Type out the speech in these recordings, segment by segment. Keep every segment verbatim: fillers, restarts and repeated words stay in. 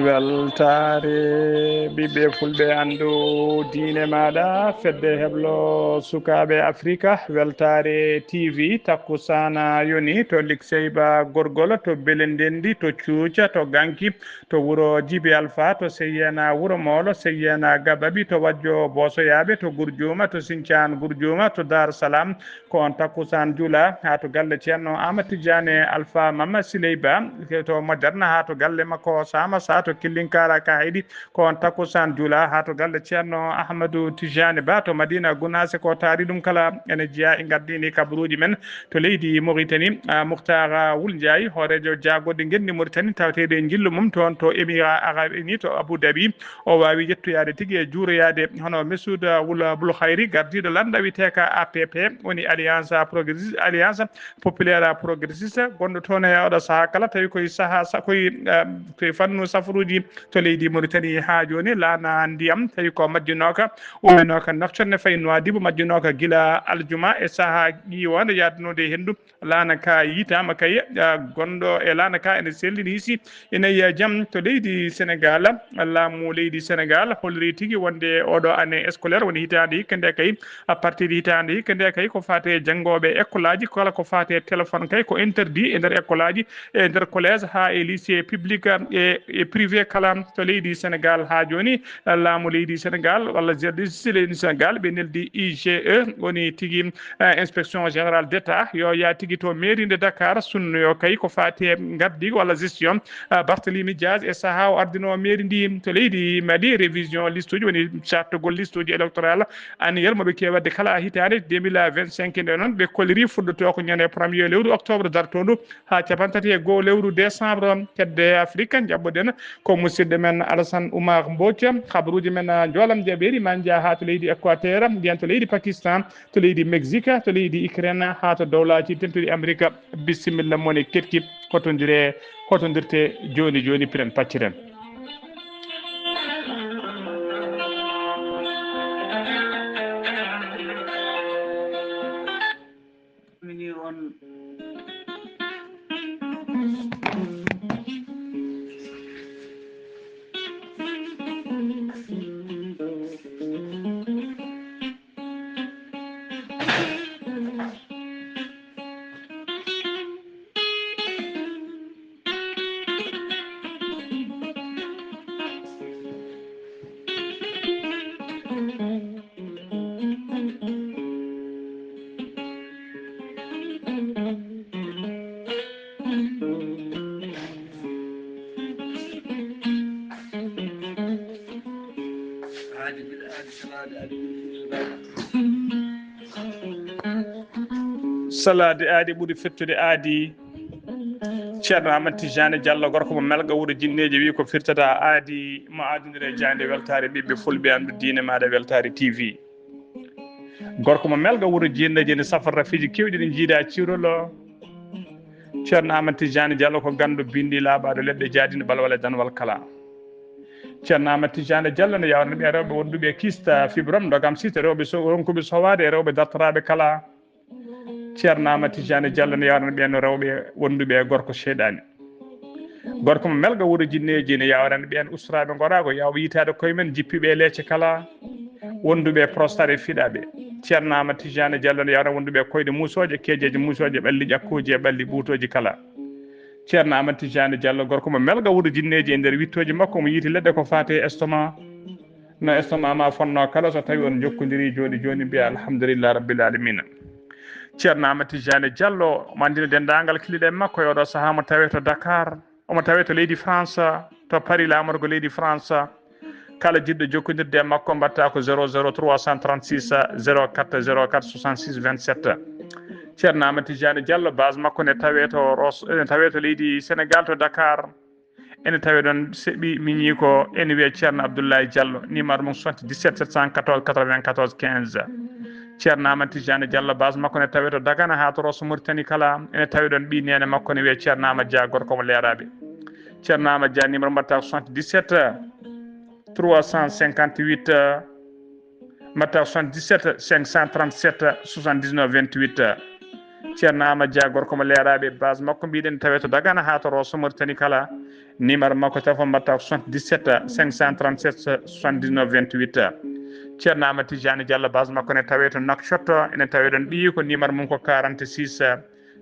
Weltaare ɓiɓɓe fulɓe, anndu diine maaɗa, fedde heblo sukaaɓe Afrika, Weltaare T V, takkusaana yoni to Likseyba Gorgol, to Belendendi, to Cuuca, to Ganki, to wuro Jibi Alfa, to Seyena Wuro Moolo, Seyena Gababi, to Wajjo Boosoyaaɓe, to Gurjuuma, to Sincaan Gurjuuma, to Dar Salaam, ko on takkusaan juula haa to galle Ceerno Ahmad Tijjaane Alfa Mamma Siley Ba, to Moderna haa to galle makko Saama Sa to Killinkaara Kahayɗi, ko on takkusaan juula haa to galle Ceerno Ahmadu Tijjaane Ba to Madina Gunaase. Ko taari ɗum kala ene jeyaa e ngardiini kabaruuji men to leydi Mauritanie. Ah, Muhtar Wul Njaay, hooreejo jaagorɗi ngenndi Mauritanie, taweteeɗo e njillu mum toon to Émirats Arabes Unis to Abu Dhabi, o waawi yettoyaade tigi e juuroyaade hono Mesud Wul Bul Khayri, gardiiɗo lannda wiyeteeka A P P, woni Alliance Progressiste, Alliance Populaire Progressiste, gonɗo toon e oɗo sahaa kala, tawi koye sahaa sa-, koye, eh, koye fannu safaruuji to leydi Mauritanie haa jooni. Laana ndiyam, tawi ko majjinooka, umminooka Nouakchott ne fayi Nouadhibou, majjinooka gila aljuma e sahaa ƴiiwaande yaadunoode e henndu. Laana ka yitaama kay, ah, gonɗo e laana ka ene sellini hisi ene yiya jam to leydi Senegal. Laamu leydi Senegal holliri tigi wonde oɗo année scolaire, woni hitaande hikka nde kay, à partir de hitaande hikka nde kay, ko faati e janngooɓe école aji, kala ko faati e téléphone kay ko interdit e nder école aji, e nder collège haa e lycée public e, e privé kala to leydi Senegal. Haa jooni, laamu leydi Senegal walla justice leydi Senegal, ɓe neldi I G E, woni tigi, eh, inspection générale d'État, yo yaa tigi to mairie de Dakar, sunnoyo kay ko faati e ngardiigu walla gestion, eh, Barthélémy Dias e sahaa o ardinoo mairie ndi to leydi Mali, révision liste uji, woni sattugol liste uji électorale annuelle mo ɓe keewi waɗde kala hitaande deux mille vingt-cinq. Nde noon ɓe kolliri fuɗɗotoo ko ñande premier lewru octobre dartoondu haa cappanɗe tati e goo lewru décembre. Hedde Afrique, njaɓɓoɗen ko musidɗo men Alassane Oumar Mbodj. Habaruuji men, ah, njoolam jaɓeeri ma njaha haa to leydi Équateur, mbiyen to leydi Pakistan, to leydi Mexique, to leydi Ukraine, haa to Dowlaaji Dentuɗi Amerika. Bisimilla moni keɗki, hotondire, hotondirte jooni jooni, piren pacciren. Mini on. Salaade aadi ɓuri fettude aadi. Ceerno Amadou Tijani Diallo, gorko mo Melga, wuro Jinneeji, wi ko firtata aadi mo aadondire e jaande weltaare ɓiɓɓe fulɓe, anndu diine maaɗa, Weltaare T V. Gorko mo Melga, wuro Jinneeji, ene safra rafiiji keewɗi ɗi njiida ciwrolo. Ceerno Amadou Tijani Diallo ko ganndo binndi laaɓaaɗo leɗɗe jaadino ɓalwal e danwal kala. Ceerno Amadou Tijani Diallo ne yaawna ɓe rewɓe wonduɓe e kista, fibrome, ndogam sita, rewɓe so-, ronkuɓe sowaade e rewɓe dartoraaɓe kala. Ceerno Amadou Tijani Diallo ne yaawna ɓeen rewɓe wonduɓe e gorko seyɗaani. Gorko mo Melga, wuro Jinneeji, ne yaawna ɓeen usturaaɓe ngoraago, yaawɓe yitaade koye men, jippiiɓe e leece kala, wonduɓe e prostate e fiɗaaɓe. Ceerno Amadou Tijani Diallo ne yaawna wonduɓe e koyɗe muusooje, keejeeje muusooje, ɓalli ƴakkooji e ɓalli ɓuutooji kala. Ceerno Amadou Tijani Diallo, gorko mo Melga, wuro Jinneeji, e nder wittooji makko, mo yiiti leɗɗe ko faati e estomac. No estomac ma fonnoo kala, so tawi on njokkondirii jooni jooni, mbiya alhamdulillah rabbil alamina. Ceerno Amadou Tijani Diallo, omo anndina denndaangal killiiɗe makko e oɗo sahaa, mo tawee to Dakar, omo tawee to leydi France, to Paris, laamorgo leydi France. Kala jiɗɗo jokkondirde e makko, mbaɗta ko zéro zéro trois cent trente-six, zéro quatre zéro quatre soixante-six vingt-sept. Ceerno Amadou Tijani Diallo, base makko ne tawee to Ros-, ne tawee to leydi Sénégal, to Dakar. Ene tawee ɗoon seɓi miñi ko ene wiyee Ceerno Abdoulaye Diallo, numéro mum soixante-dix-sept sept cent quatorze quatre-vingt-quatorze quinze. Ceerno Amadou Tijani Diallo, base makko ne tawee to Dagana haa to Rosso Mauritanie kala. Ene tawee ɗoon ɓii neene makko ne wiyee Ceerno Amadou Dia, gorko mo Leeraaɓe. Ceerno Amadou Dia, numéro mbaɗta ko soixante-dix-sept trois cent cinquante-huit, mbaɗta soixante-dix-sept cinq cent trente-sept soixante-dix-neuf vingt-huit. Ceerno Amadou Dia, gorko mo Leeraaɓe, base makko mbiɗen tawe to Dagana haa to Rosso Mauritanie kala. Numéro makko téléphone mbaɗta ko soixante-dix-sept cinq cent trente-sept soixante-dix-neuf vingt-huit. Ceerno Amadou Tidiane Diallo, base makko ne tawe to Nouakchott, ene tawe ɗon ɓiyi ko numéro mum ko quarante-six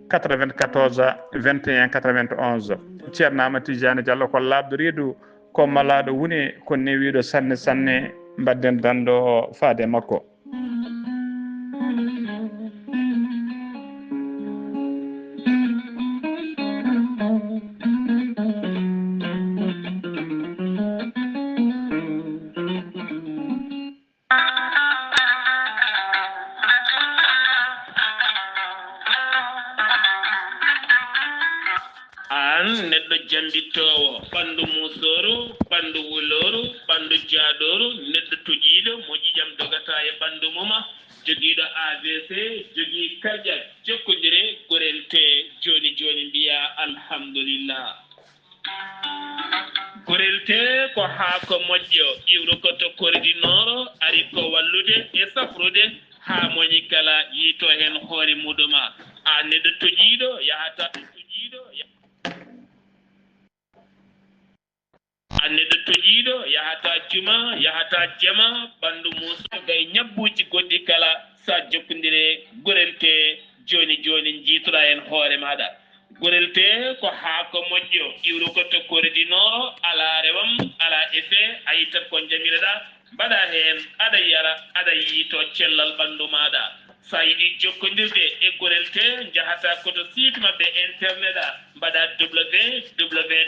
quatre-vingt-quatorze vingt et un quatre-vingt-onze. Ceerno Amadou Tidiane Diallo ko laaɓɗo reedu, ko malaaɗo wune, ko newiiɗo sanne sanne, mbaɗden dando faade makko. Aan neɗɗo jambittoowo, ɓanndu muusooru, ɓanndu wulooru, ɓanndu jaaɗooru, neɗɗo toƴiiɗo mo ƴiiƴam dogata e ɓanndu mum, jogiiɗo A V C, jogii karjal, jokkondire, gorel tee jooni jooni mbiyaa alhamdulillah. Gorel tee ko haako moƴƴo, iwruko to Kori du Nord, ari ko wallude e safrude haa moñi kala yiito heen hoore muɗum. Aan neɗɗo toƴiiɗo yahata, toƴiiɗo ya-, aan neɗɗo toƴiiɗo yahata juma, yahata jama, ɓanndu muusa gay ñabbuuji goɗɗi kala, sa jokkondire gorel tee jooni jooni njiitoɗaa heen hoore maaɗa. Gorel tee ko haako moƴƴo, iwruko to Kori du Nord, alaa rewam, alaa effet, a ittat ko njamiroɗaa, mbaɗaa heen, aɗa yara, aɗa yiito cellal ɓanndu maaɗa. So a yiɗi jokkondirde e gorel tee, njahataa ko to site maɓɓe internet a, mbaɗaa www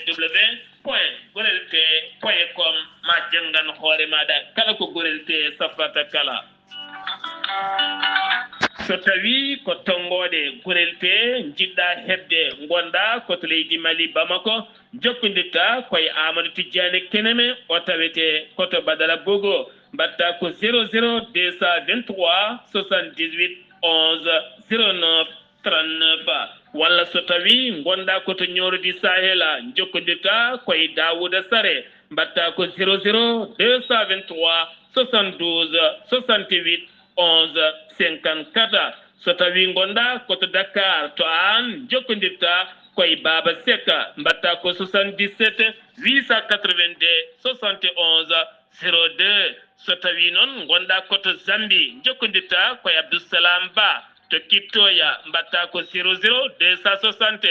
point gorel tee point com, ma janngan hoore maaɗa kala ko gorel tee safrata kala. So tawii ko tonngooɗe gorel tee njiɗɗaa heɓde, ngonɗaa ko to leydi Mali, Bamako, jokkondirtaa ko e Amadou Tidiane Keneme, o tawetee ko to Badara Bogo, mbaɗtaa ko zéro zéro deux cent vingt-trois soixante-dix-huit onze zéro neuf trente-neuf. Walla so tawii ngonɗaa ko to Nioro du Sahel, njokkondirtaa ko e Daouda Sare, mbaɗtaa ko zéro zéro deux cent vingt-trois soixante-douze soixante-huit onze cinquante-quatre. So tawii ngonɗaa ko to Dakar, to aan njokkondirtaa ko e Baba Seck, mbaɗtaa ko soixante-dix-sept huit cent quatre-vingt-deux soixante et onze zéro deux. So tawii noon ngonɗaa ko to Zambie, njokkondirtaa ko e Abdou Salam Ba, to Kittoya, mbaɗtaa ko zéro zéro deux cent soixante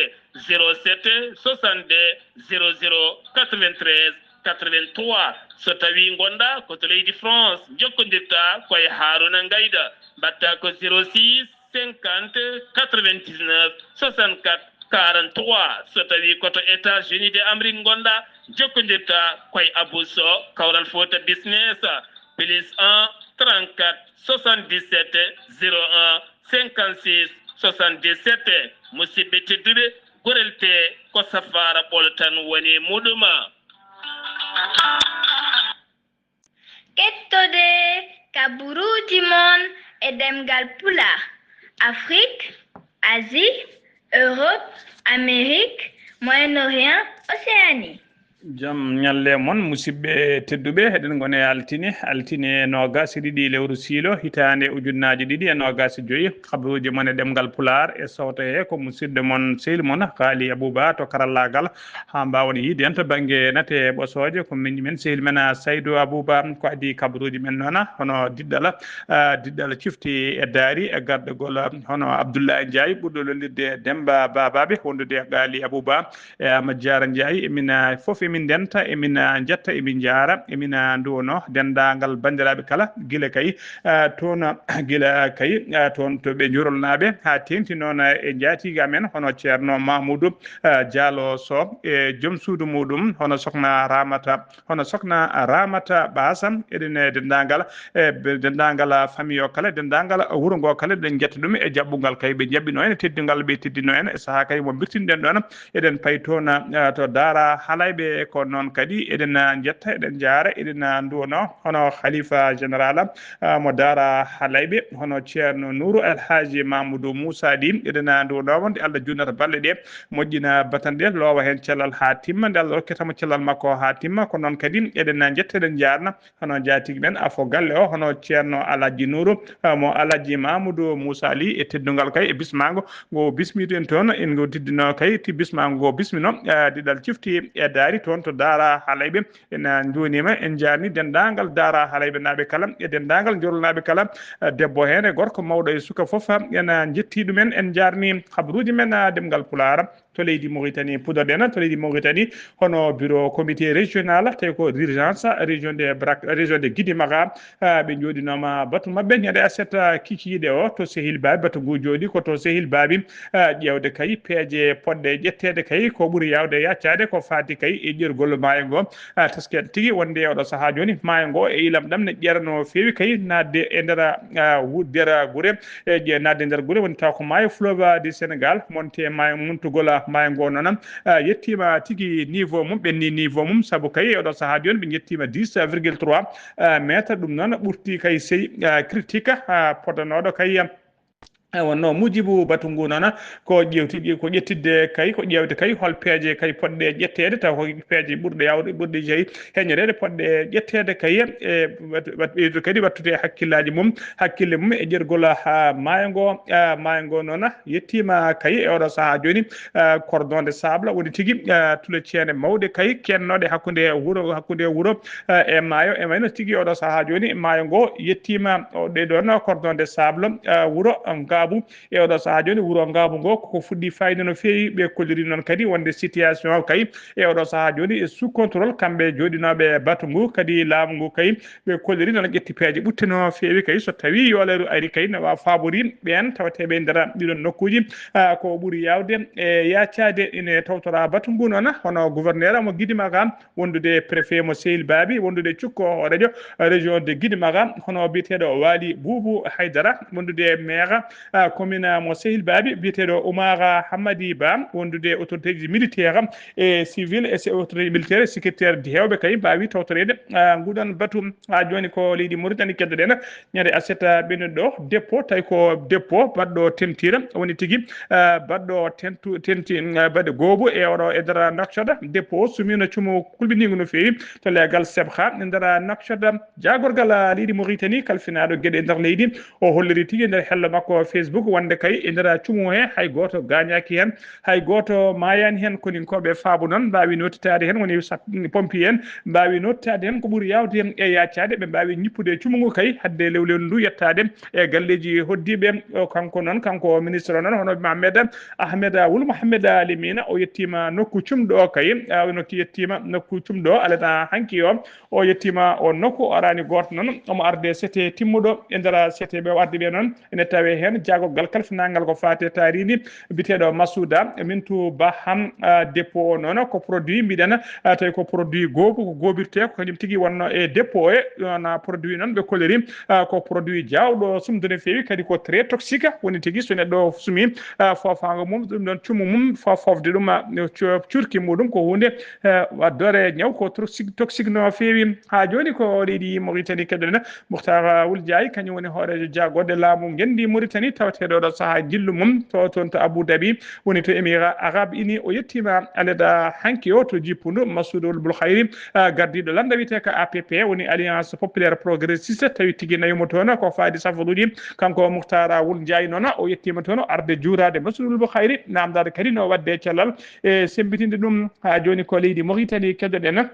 zéro sept soixante-deux zéro zéro quatre-vingt-treize quatre-vingt-trois. So tawii ngonɗaa ko to leydi France, njokkondirtaa ko e Harouna Ngayda, mbaɗtaa ko zéro six cinquante quatre-vingt-dix-neuf soixante-quatre quarante-trois. So tawii ko to États-Unis de Amérique ngonɗaa, njokkondirtaa ko e Abou Sow, Kawral Fouta Business, plus un trente-quatre soixante-dix-sept zéro un cinquante-six soixante-dix-sept. Musidɓe tedduɓe, gorel tee ko safaara ɓolo tan woni e muɗum. Kettode kaburuuji mon e ɗemngal Pulaar, Afrik, Asie, Europe, Amérique, Moyen-Orient, Océanie. Jam ñalle mon, musidɓe tedduɓe, eɗen ngoni e altine, altine noogaas e ɗiɗi lewru siilo, hitaande ujunnaaje ɗiɗi e noogaas e joy. Kaburuuji mon e ɗemngal Pulaar e sawto he ko musidɗo mon, sehil mon, Haali Abuba to karallaagal, haa mbaawon yiide en to bannge nate ɓosooje. Ko miñi men, sehil men, a, Saydu Abuba, ko adii kabaruuji men noon, hono diɗɗal, a, diɗɗal cifti e daari e garɗagol, hono Abdullahi Njaay, ɓurɗo lollirde Demba Babaɓe, wondude e Gaali Abuba, e Amadou Diarra Njaay. Emin, a, fof emin ndenta, emin, a, njetta, emin njaara, emin, a, nduwono denndaangal banndiraaɓe kala, gila kay, a, toon, gila kay, a, toon to ɓe Njurolnaaɓe, haa teeŋti noon e njaatiiga amen, hono Ceerno Mahmuudu, a, Jaalo Sow, e joom suudu muuɗum, hono Sokna Ramata, hono Sokna Ramata Baasa, eɗen e denndaangal, e be-, denndaangal famille o kala, denndaangal wuro ngo kala, eɗen njetta ɗum e jaɓɓungal kay. Ɓe njaɓɓino en, teddungal ɓe teddino en, e sahaa kay mo mbirtinɗen ɗoon, eɗen payi toon, a, to Daara Halayɓe, Ko noon kadi eɗen, ah, njetta, eɗen njaara, eɗen, ah, nduwano hono Khalifa Général, ah, mo Daara Halayɓe, hono Ceerno Nuuru Alhaaji Mamadou Moussa Ly, eɗen, ah, nduwano mo nde Allah junnata balɗe ɗe, moƴƴina batande ɗe, loowa heen cellal haa timma, nde Allah rokkata mo cellal makko haa timma. Ko noon kadi eɗen, ah, njetta, eɗen njaarna hono njaatigi men afo galle o, hono Ceerno Alhaji Nuuru, ah, mo Alhaji Mamadou Moussa Ly e teddungal kay e bismaango ngo bismiɗen toon, en ngo teddino kay ti bismaango ngo bismino, ah, diɗal cifti e daari toon to Daara Halayɓe. En, ah, njuunima, en njaarni denndaangal Daara Halayɓe naaɓe kala e denndaangal Njorol naaɓe kala, ah, debbo heen e gorko, mawɗo e suka fof, ah, en, ah, njetti ɗumen, en njaarni habruuji men, ah, ɗemngal Pulaar. To leydi Mauritanie puɗɗoɗen, to leydi Mauritanie, hono bureau comité régional, tawi ko d'urgence, région de Brak-, région de Guidimaga, ah, ɓe njooɗinooma batu maɓɓe ñande aset, ah, kikiiɗe o to Sehil Baabi, batu ngu jooɗi ko to Sehil Baabi, ah, ƴeewde kay peeje poɗɗe ƴetteede kay ko ɓuri yaawde yaccaade ko faati kay e ƴergol maayo ngo, ah, teskee tigi wonde e oɗo sahaa jooni maayo ngo e ilam ɗam ne ƴeera no feewi kay naatde e nder, ah, wu-, nder gure, e ƴe-, naatde nder gure woni taw ko maayo fleuve du Sénégal, monte maayo muntugol maayo ngo noon, ah, yettiima tigi niveau mum, ɓenni niveau mum, sabu kay e oɗo sahaa jooni ɓe njettiima dix virgule trois, ah, mètre, ɗum noon ɓurti kay seuil, ah, critique, ah, podanooɗo kay, ah, wonno mujibu batu ngu noon ko ƴeewti, ko ƴettidde kay, ko ƴeewde kay hol peeje kay poɗɗe ƴetteede, taw ko peeje ɓurɗe yaawde, ɓurɗe jeyi heñoreede poɗɗe ƴetteede kay e wat-, wat-, ɓeydude kadi wattude hakkillaaji mum, hakkille mum e ƴergol haa maayo ngo, ah, maayo ngo noon yettiima kay e oɗo sahaa jooni, ah, cordon de sable woni tigi, ah, tule ceene mawɗe kay kennooɗe hakkunde wuro, hakkunde wuro, ah, e maayo, e wayno tigi oɗo sahaa jooni maayo ngo yettiima o ɗe ɗoon cordon de sable, ah, wuro Ngaabu. E oɗo sahaa jooni wuro Ngaabu ngo koko fuɗɗi fayde no feewi, ɓe kolliri noon kadi wonde situation kay e oɗo sahaa jooni e sous contrôle, kamɓe jooɗinooɓe batu ngu kadi laamu ngu kay ɓe kolliri noon ƴetti peeje ɓutte no feewi kay so tawi yooleeru ari kay ne waawa faabori ɓeen tawateeɓe e nder ɗiɗon nokkuuji, ah, ko ɓuri yaawde e yaacaade ine tawtora batu ngu noon hono gouverneur mo Guidimaga wondude préfet mo Sehil Baabi, wondude cukko hooreejo région de Guidimaga, hono biyeteeɗo Waali Buubu Haydara, wondude maire, ah, commune mo Sehil Baabi, biyeteeɗo Oumar Hammadi Ba, wondude autorité ji militaire e civil e se-, autorité militaire e sécuritaire heewɓe kay mbaawi tawtoreede, ah, nguɗon batu. Haa jooni ko leydi Mauritanie keddoɗen, ñande aset ɓennuɗo ɗo, dépôt, tawi ko dépôt baɗɗo tentire, woni tigi, ah, baɗɗo tentu, tenti, ah, baɗe goobu e oɗo e nder Nouakchott. Dépôt o sumiino cumu kulɓiniingu no feewi to leegal Sebha e nder Nouakchott. Jaagorgal, ah, leydi Mauritanie kalfinaaɗo geɗe e nder leydi, o holliri tigi e nder hello makko Facebook wonde kay e nder cumu he hay gooto gaañaaki heen, hay gooto maayaani heen. Koninkooɓe Faabu noon mbaawi nootitaade heen, woni sap-, pompier en mbaawi nootitaade heen ko ɓuri yaawde e yaacaade, ɓe mbaawi ñippude e cumu ngu kay hadde lewlewndu ndu yettaade e galleeji hoɗdiiɓe. O, kanko noon, kanko ministre o noon, hono Mohamed Ahmed Wul Mohamed Ali Mina, o yettiima nokku cumɗo o kay, ah, o nokki yettiima nokku cumɗo o alaa hanki o, o yettiima o nokku, o araani gooto noon, omo arde sete timmuɗo e nder sete ɓe o ardi ɓe noon, ene tawee heen jaagorgal kalfinaangal ko faati e taariindi biyeteeɗo Masuuda Mintu Ba Ham, ah, dépôt o noon ko produit mbiɗen, ah, tawi ko produit goobu, ko goobirtee, ko kañum tigi wonno e dépôt he, wona produit noon ɓe kolliri, ah, ko produit jaawɗo sumde no feewi, kadi ko très toxique, woni tigi so neɗɗo sumi, ah, foofaango mum, ɗum ɗoon cumu mum, fo-, foofde ɗum, ah, cu-, cuurki muɗum ko huunde, ah, waddore ñaw ko toxique, toxique no feewi. Haa jooni ko leydi Mauritanie keddoɗen, Mukhtar Wul Ndiaye, kañum woni hooreejo jaagorɗe laamu ngenndi Mauritanie, tawateeɗo ɗo sahaa jillu mum to, toon to Abu Dhabi, woni to Émirats Arabes Unis. O yettiima aleda hanki o to jippundu Massoudou Boulkhayri, ah, gardiiɗo lannda wiyetee ko A P P, woni Alliance Populaire Progressiste, tawi tigi nawii mo toon ko faati safaruuji. Kanko Mukhtar Wul Ndiaye noon, o yettiima toon o arde juuraade Massoudou Boulkhayri, naamndaade kadi no waɗde cellal e semmbitinde ɗum. Haa jooni ko leydi Mauritanie keddoɗen.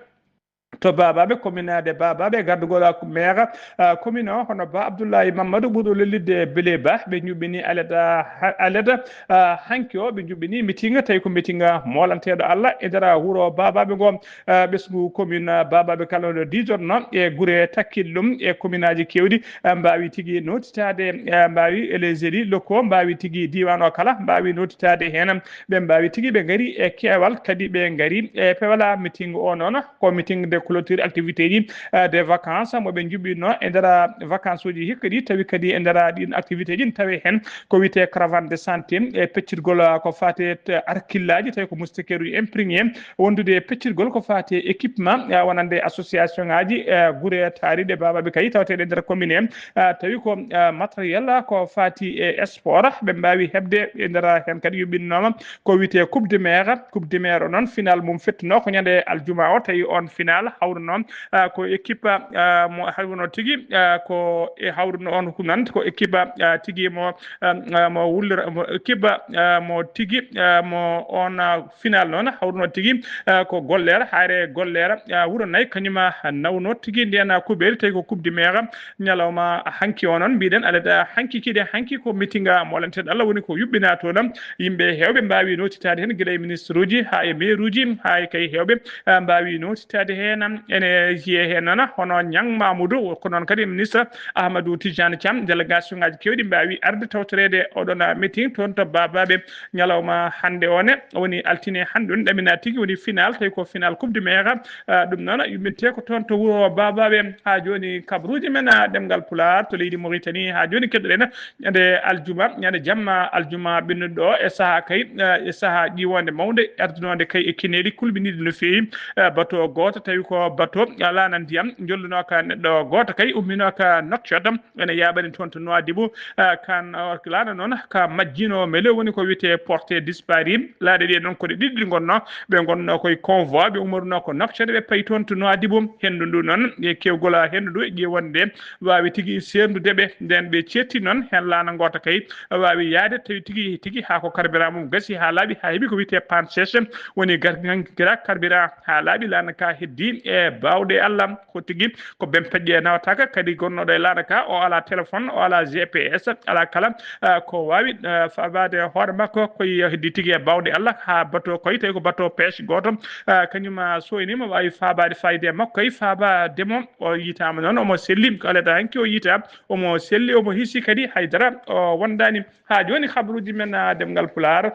To Babaɓe, commune de Babaɓe, gardugol ak-, maire, ah, commune o, hono Ba Abdoulaye Mamadou ɓurɗo lellitde Bele Ba, ɓe njuɓɓini aleda, ha-, aleda, ah, hanki o, ɓe njuɓɓini meeting, tawi ko meeting, ah, moolanteeɗo Allah e nder wuro Babaɓe ngo, ah, ɓesngu commune, ah, Babaɓe kala no diidorno e gure takkiɗe ɗum e commune aji keewɗi, ah, mbaawi tigi nootitaade, ah, mbaawi les élus locaux, mbaawi tigi diiwaan o kala, mbaawi nootitaade heen. Ɓe mbaawi tigi, ɓe ngari e keewal, kadi ɓe ngari e pewal. Meeting o noon, ko meeting de clôture activité ji, eh, des vacances mo ɓe njuɓɓinno e nder vacances uji hikka ɗi, tawi kadi e nder ɗin activité ji tawi hen ko wiyetee caravane de santé e peccirgol, eh, ko faati e arkillaji, tawi ko moustiquaire uji imprimé, wondude e peccirgol ko faati e équipement, eh, wonande association ngaji, eh, gure taariɗe babaɓe kadi tawateɗe e nder commune he, eh, tawi ko, eh, matériel ko faati e sport ɓe mbawi heɓde e nder hen kadi yuɓɓinnoma ko wiyetee coupe du maire. Coupe du maire o noon final mum fettuno ko ñande aljuma o, tawi on final hawruno, ah, ko équipe, ah, mo hawruno tigi, ah, ko e hawruno on ko noon ko équipe, ah, tigi mo, ah, ah, mo wullira mo équipe, ah, mo tigi, ah, mo on, ah, final noon hawruno tigi, ah, ko Gollere, Hayre Gollere, ah, wuro nayi kañuma nawno tigi ndena kuɓeeri tawi ko coupe du maire ñalawma hanki o noon mbiɗen alada hanki kiɗe hanki ko meeting molanteɗo Allah woni ko yuɓɓina toon. Yimɓe heewɓe mbaawi nootitaade heen gila e ministre uji haa e maire uji haa e kay heewɓe, ah, mbaawi nootitaade heen. Ene jiyee heen noon hono Ñang Mamoudou, ko noon kadi ministre Ahmadou Tidiane Thiam, délégation ngaji keewɗi mbaawi arde tawtoreede oɗon, ah, meeting toon to Babaɓe ñalawma hannde o ne, woni altine hannde o ne ɗamina tigi woni final, tawi ko final coupe du maire, ah, ɗum noon yuɓɓinte ko toon to wuro Babaɓe. Haa jooni kabaruuji men, ah, ɗemngal Pulaar to leydi Mauritanie, haa jooni keɗoɗen ñande aljuma, ñande jamma aljuma ɓennuɗo e saha kay, eh, e saha ƴiwonde mawnde ardunode kay e kineeli kulɓiniɗi no feewi, eh, bato gooto tawi ko bato laana ndiyam jollunoka neɗɗo gooto kay umminoka Nouakchott ene yaaɓani toon to Nouadhibou, eh, kan, eh, laana noon ka majjino mele woni ko wiyetee porté disparu. Laaɗe ɗe noon ko ɗe ɗiɗi ɗi ngonno, ɓe ngonno koye convoi, ɓe ummoruno ko Nouakchott, ɓe payi toon to Nouadhibou. Henndu ndu noon e kewgol henndu ndu e ƴiwonde waawi tigi seerndude ɓe. Nden ɓe ceetti noon heen laana ngoota kay waawi yahde tawi tigi yehi tigi haa ko carburant mum gasi haa laaɓi haa heɓi ko wiyetee panne sèche, woni gar-, gira carburant haa laaɓi, laana ka heddi e baawɗe Allah. Ko tigi ko bempeƴƴe nawataaka kadi gonnooɗo e laana ka, o alaa téléphone, o alaa G P S, alaa kala, ah, ko waawi, ah, faabaade hoore makko, ko heddi tigi e baawɗe Allah haa bato koy tawi ko bato pêche gooto, ah, kañum, ah, soynima waawi faabaade fayde makko kay faabaade mo. O yitaama noon omo selli, ko alaa hanki o yiita omo selli, omo hisi kadi haydara o wondaani. Haa jooni kabaruuji men, ah, ɗemngal Pulaar.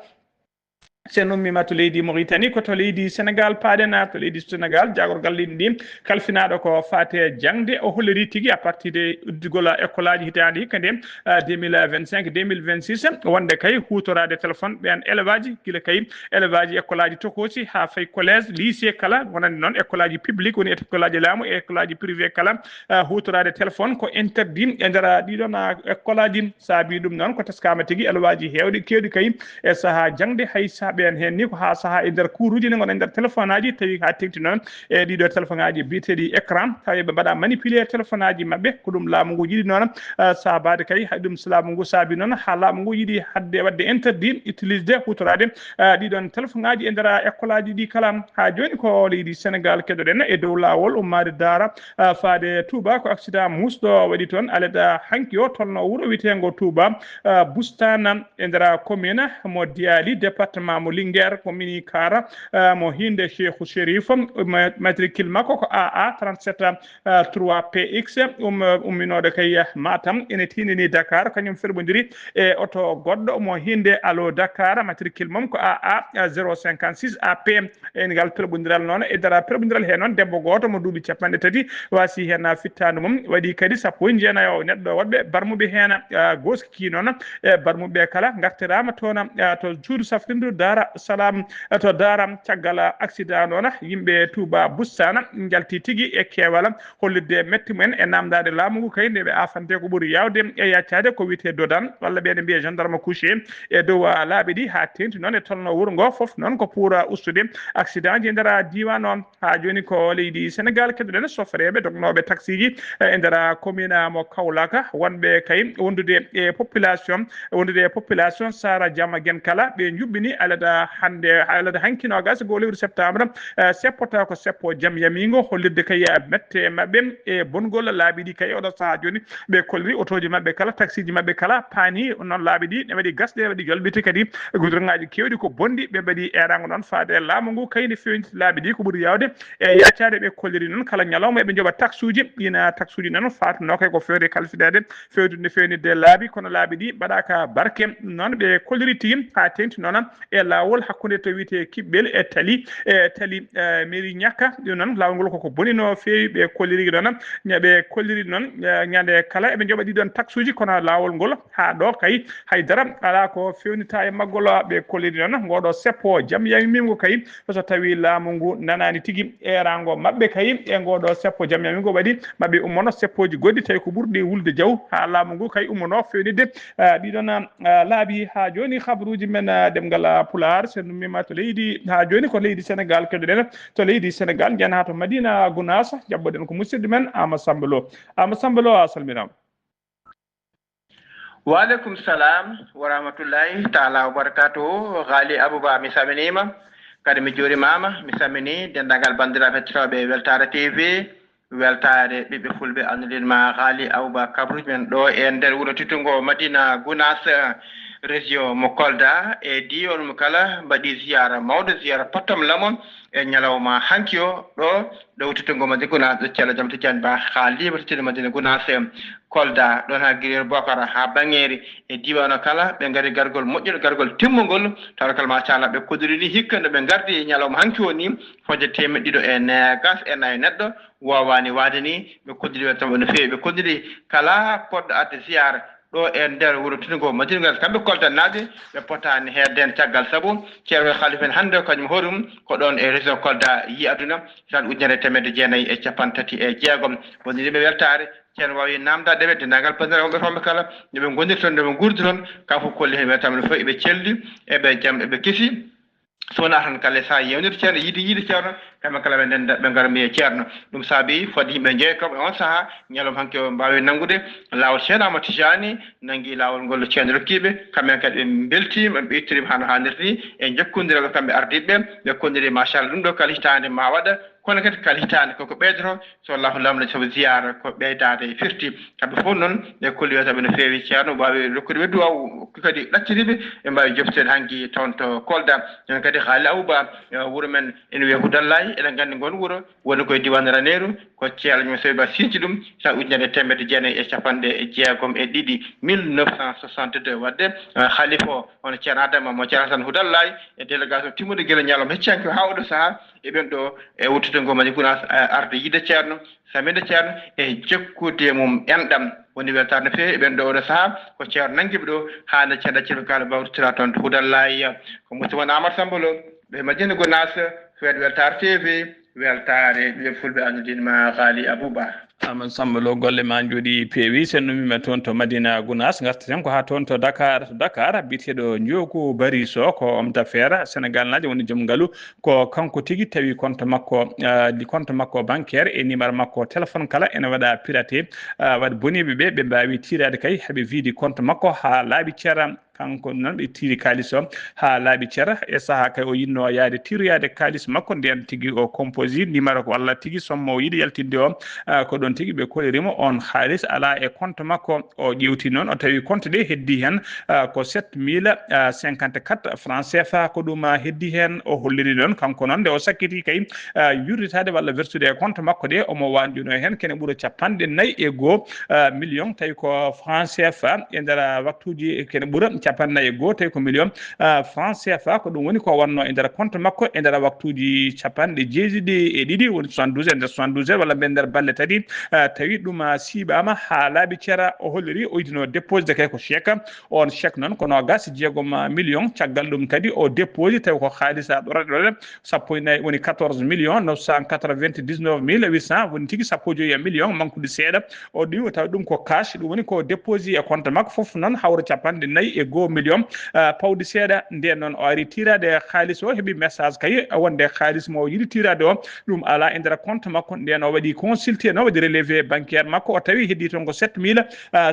Sen ummiima to leydi Mauritanie, ko to leydi Sénégal paaɗen, ah, to leydi Sénégal, jaagorgal leydi ndi, kalfinaaɗo ko faate jaŋde, o holliri tigi à partir de uddugol école aji hitaande hikka nde, ah, deux mille vingt-cinq, deux mille vingt-six, wonde kay huutoraade téléphone ɓeen élève aji, gila kay élève aji école aji tokoosi haa fayi collège, lycée kala, wonande noon école aji public, woni école aji laamu e école aji privé kala, ah, huutoraade téléphone ko interdit e nder ɗiɗon, ah, école aji. Saabi ɗum noon ko teskaama tigi élève aji heewɗi keewɗi kay e sahaa jaŋde, hay sahaa ɓeen heen ni ko haa sahaa e nder kuuruuji ne ngona e nder téléphone aji, tawi haa teŋti noon e ɗiɗo téléphone aji biyeteeɗi écran, tawi ɓe mbaɗa manipuler téléphone aji maɓɓe. Ko ɗum laamu ngu yiɗi noon, ah, saabaade kay, hay ɗum so laamu ngu saabi noon haa laamu ngu yiɗi hadde waɗde interdit utilisde huutoraade, ah, ɗiɗon téléphone aji e nder école aji ɗi kala. Haa jooni ko leydi Sénégal keɗoɗen e dow laawol ummaade Daara, ah, faade Touba, ko accident muusɗo waɗi toon. Alada hanki o tolno wuro wiyeteengo Touba, ah, Bustana e nder commune mo Diali, département mo Linguère, ko mini car, ah, mo hinde Cheikhou Chérif, ma-, matricule makko ko A A trente-sept, ah, trois P X, um, umminooɗo kay Matam, ene tiindini Dakar, kañum ferɓondiri e oto goɗɗo mo hinde Alo Dakar, matricule mum ko A A zéro cinquante-six A P. E ngal pelɓondiral noon, e dara pelɓondiral he noon, debbo gooto mo duuɓi capanɗe tati waasi heen fittaandu mum, waɗi kadi sappo e jeenayo neɗɗo woɗɓe barmuɓe heen, ah, gooski noon, e barmuɓe kala ngartiraama toon, ah, to suudu safrindu Daara Salaam, ah, to Daara. Caggal accident noon, yimɓe Touba Bustana njalti tigi e keewal, hollitde metti mumen e naamndaade laamu ngu kay nde ɓe aafante ko ɓuri yaawde e yaccaade ko wiyetee dodan, walla ɓe ne mbiya gendarme couché e dow, ah, laabi ɗi, haa teeŋti noon e tolno wuro ngo fof noon ko pour, ah, ustude accident ji e nder, ah, diiwaan o. Haa jooni ko leydi Sénégal keɗoɗen sofreeɓe dognooɓe taksiiji, eh, e nder, ah, commune, ah, mo Kaolack, wonɓe kay wondude e population, wondude e population Sara Jama Gen kala, ɓe njuɓɓini alada hannde, alada hanki noogas e goo lewru septembre, eh, seppata ko seppo jam yamiingo, hollirde kay, eh, mette maɓɓe e bongol laabi ɗi kay oɗo sahaa jooni. Ɓe kolliri otooji maɓɓe kala, taksiiji maɓɓe kala paani noon laabi ɗi, ne waɗi gasɗe, ne waɗi jolbite kadi, gudronŋaaji keewɗi ko bonɗi, ɓe mbaɗi eeraango noon faade e laamu ngu kay ne feewniti laabi ɗi ko ɓuri yaawde e yaccaade. Ɓe kolliri noon kala ñalawma eɓe njoɓa taksuuji, ɗiin taksuuji noon faatunoo kay ko feewde kalfineede, feewde feewnitde laabi, kono laabi ɗi mbaɗaaka barke. Noon ɓe kolliri tigi haa teeŋti noon e laawol hakkunde to wiyetee Kiɓɓel e Tali, e Tali, eh, Mairie Ñakka. Ɗum noon, laawol ngol koko boni no feewi. Ɓe kolliri noon, ña-, ɓe kolliri noon, eh, ñande kala eɓe njoɓa ɗii ɗoon taxuuji, kono laawol ngol haa ɗo kay hay dara alaa ko feewnita e maggol. Ɓe kolliri noon, ngoo ɗoo seppo jamyamimgo kay, so tawi laamu ngu nanaani tigi eeraango maɓɓe kay e ngoo ɗoo seppo jamyamimgo, waɗi maɓɓe ummono seppooji goɗɗi tawi ko ɓurɗi wulde jaw haa laamu ngu kay ummono feewnitde, ah, ɗii ɗoon, ah, laabi. Haa jooni, habaruuji men, ah, ɗemngal, ah, Pulaar, so en ummiima to leydi, haa jooni ko leydi Senegaal keɗoɗen, to leydi Senegaal, njahen haa to Madina Gunaas, jaɓɓoɗen ko musidɗo men Aama Samba Lo. Aama Samba Lo, a salminaama. Waaleykum salam wa rahmatullahi taala wa barakatuhu. Ghali Abouba, mi salminiima, kadi mi juurimaama, mi salminii denndaangal banndiraaɓe hettotooɓe Weltaare T V. Weltaare ɓiɓɓe fulɓe, annduɗen ma Ghali Abouba, kabruuji men ɗo e nder wuro teddugo Madina Gunaas, région mo Kolda, e diiwaan mum kala mbaɗi ziyaara mawɗo, ziyaara pottam lamo e ñalawma hanki o ɗo, ɗo wuro teddugo Madina Gunaas, ɗo Ceerno Jaam Tijaan Ba, Ghali mo teddude Madina Gunaas, Kolda, ɗon haa Giriyel Bokara, haa Baŋeeri, e diiwaan o kala, ɓe ngari gargol moƴƴol, gargol timmungol, tawa kala, machallah, ɓe koɗdiri ni hikka nde ɓe ngardi e ñalawma hanki o ni, fodde teemeɗɗe ɗiɗo e noogaas e nayi neɗɗo, woowaani waade ni, ɓe koɗdiri ɓe tan no feewi. Ɓe koɗdiri kala poɗɗo adde ziyaara ɗo e nder wuro teddugo Madina Gunaas, kamɓe Koldanaaɓe, ɓe potaani heedde heen caggal, sabu Ceerno Khalifa en hannde o, kañum hoɗum ko ɗoon e région Kolda yi aduna, tan ujunere e teemedde jeenayi e capanɗe tati e jeegom. Woni ɓe weltaare, Ceerno waawi naamndaade ɓe, denndaangal banndiraaɓe wonɓe toon ɓe kala, no ɓe ngoniri toon, no ɓe nguurdi toon, kam fof kolli heen weltaama no feewi, eɓe celli, eɓe jam, eɓe kisi. So wonaa tan kala sahaa yewnirde Ceerno, yiide, yiide Ceerno, kamɓe kala ɓe ndennda, ɓe ngara mbiya Ceerno. Ɗum saabi fodde yimɓe njeeyo kam e on sahaa, ñalawma hanki o mbaawi nanngude laawol Ceerno Ahmad Tijani, nanngi laawol ngol Ceerno rokki ɓe, kamɓe kadi ɓe mbeltiima, ɓe ittiriima hano haanirta ni, e jokkondiral kamɓe ardiiɓe ɓe, ɓe kolliri, machallah, ɗum ɗo kala hitaande ma waɗa, kono kadi kala hitaande koko ɓeydoto, so Allahu lamɗo, sabu ziyaara ko ɓeydaade firti. Kamɓe fof noon, ɓe kolli weltaaɓe no feewi, Ceerno waawi rokkude ɓe duwaaw, kadi ɗaccitiiɓe, ɓe mbaawi jofteede hanki toon to Kolda. Noon kadi Haali Awba, eh, wuro men ene wiyee Hudallaay, eɗen nganndi ngoon wuro woni koye diiwaan Raneeru, ko Ceerno men Seydi Ba sinci ɗum, sa ujunere e teemedde jeenayi e capanɗe jeegom e ɗiɗi, mille neuf cent soixante-deux. Waɗde, eh, Halifa o, hono Ceerno Adama mo Ceerno Hasan Hudallaay, e délégation timmude gila ñalawma hecci hanki o haa oɗo sahaa, e ɓen ɗo e wuttudde ngoo Madina Gunaas, eh, arde yiide Ceerno, salminde Ceerno, e jokkude e mum enɗam. Woni weltaare no feewi, e ɓen ɗo oɗo sahaa, ko Ceerno nanngiiɓe ɗo, haa nde Ceerno accirɓe kala mbaawtira toon to Hudallaay. Ko musidɗo mon Aamadu Samba Lo, ɗo e Madina Gunaas, fedde Weltaare T V, weltaare ɓiɓɓe fulɓe, anndude ma Haali Abuba. Aamadu Samba Lo, golle ma njooɗi peewi. So en ummiima toon to Madina Gunaas, ngartaten ko haa toon to Dakar. To Dakar, biyeteeɗo Njoogu Bari Sow, ko homme d'affaires, Senegaalnaajo, woni joom ngalu. Ko kanko tigi tawi compte makko, ah, di compte makko bancaire e numéro makko téléphone kala ene waɗa piraté, ah, waɗi boniiɓe ɓe, ɓe mbaawi tiiraade kay, haɓe viidi compte makko haa laaɓi cer. Kanko noon ɓe tiiri kaalis o haa laaɓi cer. E sahaa kay o yiɗno yaade tiiroyaade kaalis makko, ndeen tigi o composé numéro ko walla tigi somme o yiɗi yaltinde o, ah, ko ɗoon tigi ɓe kolliri mo oon haalis alaa e compte makko. O ƴeewti noon, o tawi compte ɗe heddii heen, ah, ko sept mille cinquante-quatre francs C F A, ko ɗum, ah, heddii heen. O holliri noon, kanko noon, nde o sakkiti kay, ah, yuurritaade walla wertude e compte makko ɗe, omo waanjunoo heen kene ɓura capanɗe nayi e goo, ah, million, tawi ko francs C F A e nder, ah, waktuuji kene ɓura capanɗe nayi e goo, tawi ko million, ah, francs C F A, ko ɗum woni ko wonnoo e nder compte makko e nder waktuuji capanɗe jeeɗiɗi e ɗiɗi, woni soixante-douze, e nder soixante-douze heures walla mbiyen nder balɗe tati, ah, tawi ɗum, ah, siiɓaama haa laaɓi cer. O holliri o yiɗino déposé kay ko chèque. Oon chèque noon ko noogaas e jeegom million. Caggal ɗum kadi o déposé, tawi ko haalis a ɗorata ɗo, sappo e nayi, woni quatorze millions neuf cent quatre-vingt-dix-neuf mille huit cents, woni tigi sappo e jowi million mankude seeɗa. O ɗi o tawi ɗum ko cash, ɗum woni ko déposé e compte makko, fof noon hawra capanɗe nayi e goo million, ah, pawdi seeɗa. Ndeen noon o ari tiiraade haalis o, heɓi message kay wonde haalis mo o yiɗi tiiraade o, ɗum alaa e nder compte makko. Ndeen o waɗi consulté, no waɗi relevé bancaire makko, o tawi heddii toon ko sept mille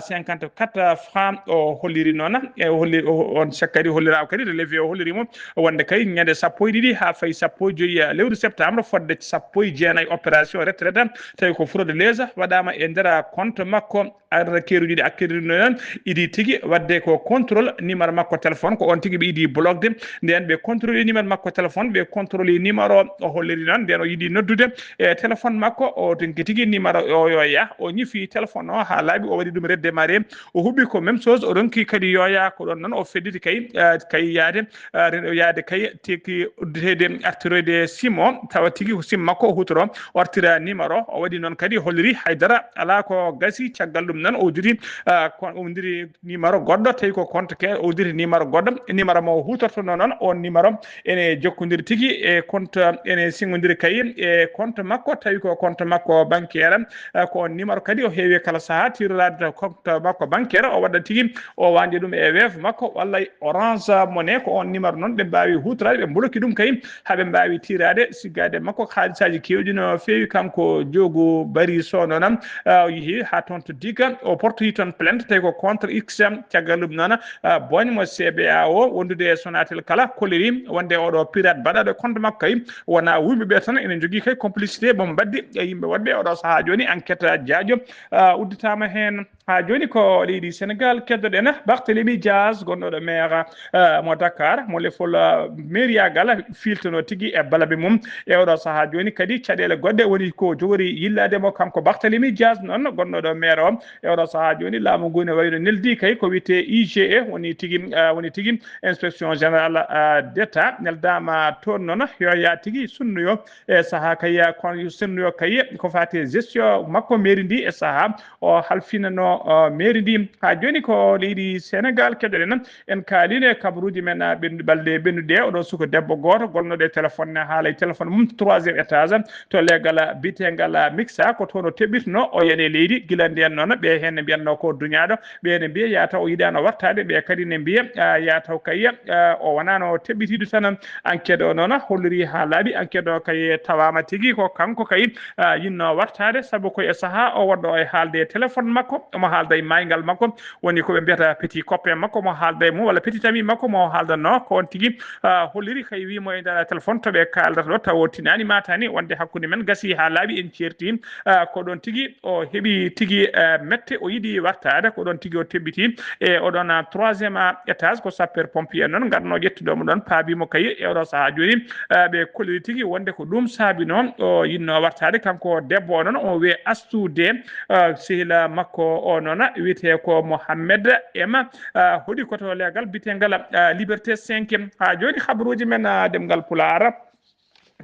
cinquante-quatre francs. O holliri noon, e o holli, o, on chèque kadi holliraama kadi, relevé o holliri mo wonde kay ñande sappo e ɗiɗi haa fayi sappo e jowi lewru septembre, fodde sappo e jeenayi opération retraite, tawi ko fraude leesa waɗaama e nder compte makko. Arata keeruuji ɗi accrédité noon, idi tigi waɗde ko contrôle numéro makko téléphone, ko on tigi ɓe yiɗi blogde. Nden ɓe contrôle numéro makko téléphone, ɓe contrôle numéro o holliri noon, nden o yiɗi noddude e téléphone makko, o tenki tigi numéro o yo yah, o ñifi téléphone o haa laaɓi, o waɗi ɗum redde mare, o huɓi ko même chose, o ronki kadi yo yah, ko ɗon noon o fedditi kay, eh, kay yaade, eh, ren-, yaade kay teki udditede, artiroyde sim o, tawa tigi ko sim makko o hutoro, o artira numéro, o waɗi noon kadi holliri haydara alaa ko gasi, caggal ɗum noon o udditi, eh, ko, o udditi numéro goɗɗo, tawi ko compte ke, o udditi numéro goɗɗo, numéro mo o hutortono noon, on numéro ene jokkondiri tigi e compte, ene singondiri kay e compte makko, tawi ko compte makko bancaire, eh, ko on numéro kadi o heewi kala saha tiroraade to compte makko bancaire, o waɗa tigi, o wandi ɗum e Wave makko walla Orange Money, ko on numéro noon ɓe mbaawi hutorade, ɓe mboloki ɗum kay, haa ɓe mbaawi tiraade, siggaade makko haalisaaji keewɗi no feewi. Kanko Joogu Bari Sow noon, ah, o yehi haa toon to Diga, o portoyi toon plainte, tawi ko contre X M. Caggal ɗum noon, ah, booñ mo C B A O wondude e Sonatel kala kolliri wonde oɗo pirate baɗaɗo compte makko kay wona wuyɓe ɓe tan ene jogii kay complicité mo mbaddi e yimɓe woɗɓe oɗo sahaa jooni. Enquête jaajo, ah, udditaama heen. Haa jooni ko leydi Senegaal keddoɗen Barthélémy Dias, gonɗo ɗo maire, eh, mo Dakar, mo lefol, eh, mairiyagal filtono tigi e balabe mum. E oɗo sahaa jooni kadi caɗeele goɗɗe woni ko jogori yillaade mo kanko Barthélémy Dias noon, gonɗo ɗo maire o. E oɗo sahaa jooni laamu ngu ne wayno neldi kay ko wiyetee I G E, woni tigi, eh, woni tigi inspection générale, eh, d'État, neldaama toon noon yo yaa tigi sunnoyo e sahaa kay, kon sunnoyo kay ko faati e gestion makko mairie ndi e sahaa o halfinano, o, mairie ndi. Haa jooni ko leydi Senegaal keɗoɗen. En kaalino e kabaruuji men, a, ɓennu-, balɗe ɓennuɗe. Oɗo suka debbo gooto gonnoɗo e téléphone ne haala e téléphone mum troisième étage to leegal biteegal Mixa, ko toon o teɓɓitno o yani e leydi. Gila ndeen noon ɓe heen ne mbiyatno ko duñaaɗo, ɓe ne mbiya yata o yiɗaano wartaade, ɓe kadi ne mbiya, a, yataw kay, a, o wonano teɓɓitiiɗo tan. Enquête o noon holliri haa laaɓi, enquête o kay tawaama tigi ko kanko kay, a, yinno wartaade, sabu ko e sahaa o wonɗo e haalde e téléphone makko, omo haalda e mayngal makko, woni ko ɓe mbiyata petit copain makko, mo haalda e mum, walla petit ami makko mo haaldanno, ko on tigi, a, holliri kay wii mo e nder téléphone to ɓe kaaldata ɗo, tawa o tinaani maataani, wonde hakkunde men gasii haa laaɓi, en ceerti, a, ko ɗon tigi o heɓi tigi, a, mette, o yiɗi wartaade, ko ɗon tigi o teɓɓiti e oɗon, a, troisième, a, étage, ko sapeur pompier noon ngarno ƴettude mo ɗon, paabi mo kay e oɗo sahaa jooni. Eh, ɓe kolliri tigi wonde ko ɗum saabi noon o yinno wartaade. Kanko debbo o noon, o wiye Astou Dé, eh, sehila makko o noon wiyetee ko Mohamed Ema, eh, hoɗi ko to leegal bitengal, eh, Liberté cinq. Haa jooni habaruuji men, eh, ɗemngal Pulaar.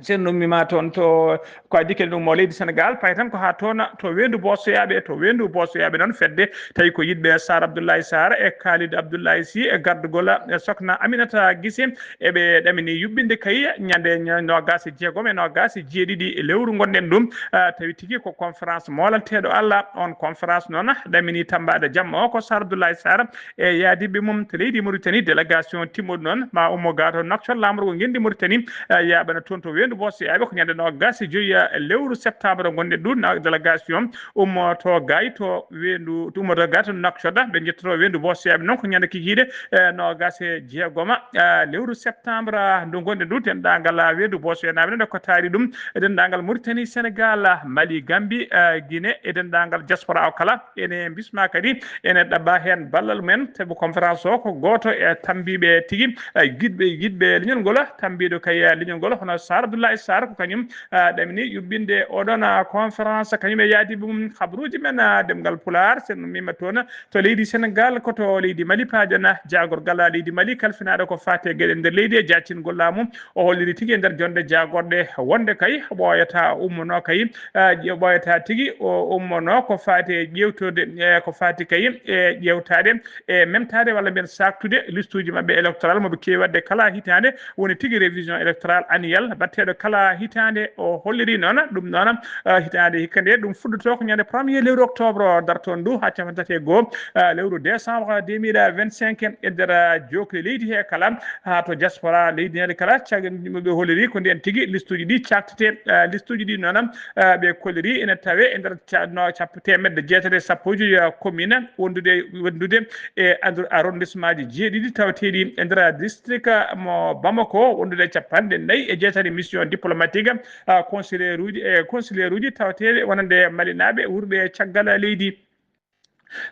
Sen nummima toon to ko addi ken ɗum mo leydi Senegal, payi tan ko haa toon to weendu Boosoyaaɓe, to weendu Boosoyaaɓe noon fedde tawi ko yiɗɓe Sar Abdoulaye Sar e Khalid Abdoulaye Sy e gardugol e Sokna Aminata Gise. Eɓe ɗamini yuɓɓinde kay ñande ño-, noogas e jeegom e noogas e jeeɗiɗi e lewru ngonɗen ɗum. Ah, tawi tigi ko conférence moolanteeɗo Allah. On conférence noon ɗamini tambaade jamma o ko Sar Abdoulaye Sar e yaadiɓe mum to leydi Mauritanie. Délégation timmuɗo noon ma ummo ga to Nouakchott, laamorgo ngenndi Mauritanie, ah, yaaɓana toon to weendu Boosoyaaɓe ko ñande noogas e joyi, ah, lewru septembre ngonɗen ɗum. Na-, délégation ummoto gay to weendu, to ummoto gay to Nouakchott, ɓe njettoto weendu Boosoyaaɓe noon ko ñande kikiiɗe, eh, noogas e jeegoma, eh, lewru septembre, ah, ndu ngonɗen ɗum. Denndaangal, ah, weendu Boosoyaaɓe naaɓe noon ko taari ɗum e denndaangal Mauritanie, Senegal, ah, Mali, Gambie, eh, Guinée e denndaangal diaspora o kala. Ene bisma kadi ene ɗaɓɓa heen ballal men, sabu conférence o ko gooto e tambiiɓe tigi, eh, giɗɓe, yiɗɓe leñol ngol, tambiiɗo kay, eh, leñol ngol, hono Sar Abdoulaye Sar, ko kañum, ah, ɗamini yuɓɓinde oɗon, ah, conférence, kañum e yaadiiɓe mum. Habaruuji men, ah, ɗemngal Pulaar, sen nummima toon to leydi Senegal, ko to leydi Mali paaɗen, ah, jaagorgal, ah, leydi Mali kalfinaaɗo ko faati e geɗe nder leydi e jaactingol laamu. O holliri tigi e nder jonde jaagorɗe wonde kay ɓooyata ummono kay, ah, ƴe-, ɓooyata tigi o ummono ko faati e ƴeewtorde, e ko faati kay e ƴeewtaade e memtaade walla mbiyen saaktude listuuji maɓɓe électoral mo ɓe keewi waɗde kala hitaande, woni tigi révision électorale annuelle baɗteeɗo kala hitaande. O holliri noon ɗum noon, ah, hitaande hikka nde ɗum fuɗɗotoo ko ñande premier lewru octobre dartoon ndu haa cappanɗe tati e goo, ah, lewru décembre deux mille vingt-cinq e nder, ah, jookli leydi he kala haa to diaspora leydi he kala. Caggal ɗum ɓe holliri ko ndeen tigi listuuji ɗi caaktete, ah, listuuji ɗi noon, ah, ɓe kolliri ene tawe e nder ca-, no cap-, teemedde jeetati e sappo e joyi, ah, commune wondude, wondude e andu-, arrondissement ji jeeɗiɗi tawateeɗi e nder district mo Bamako, wondude capanɗe nayi e jeetati mission diplomatique, ah, consulaire uji, e consulaire uji tawateeɗe wonande Malinaaɓe wuurɓe caggal leydi.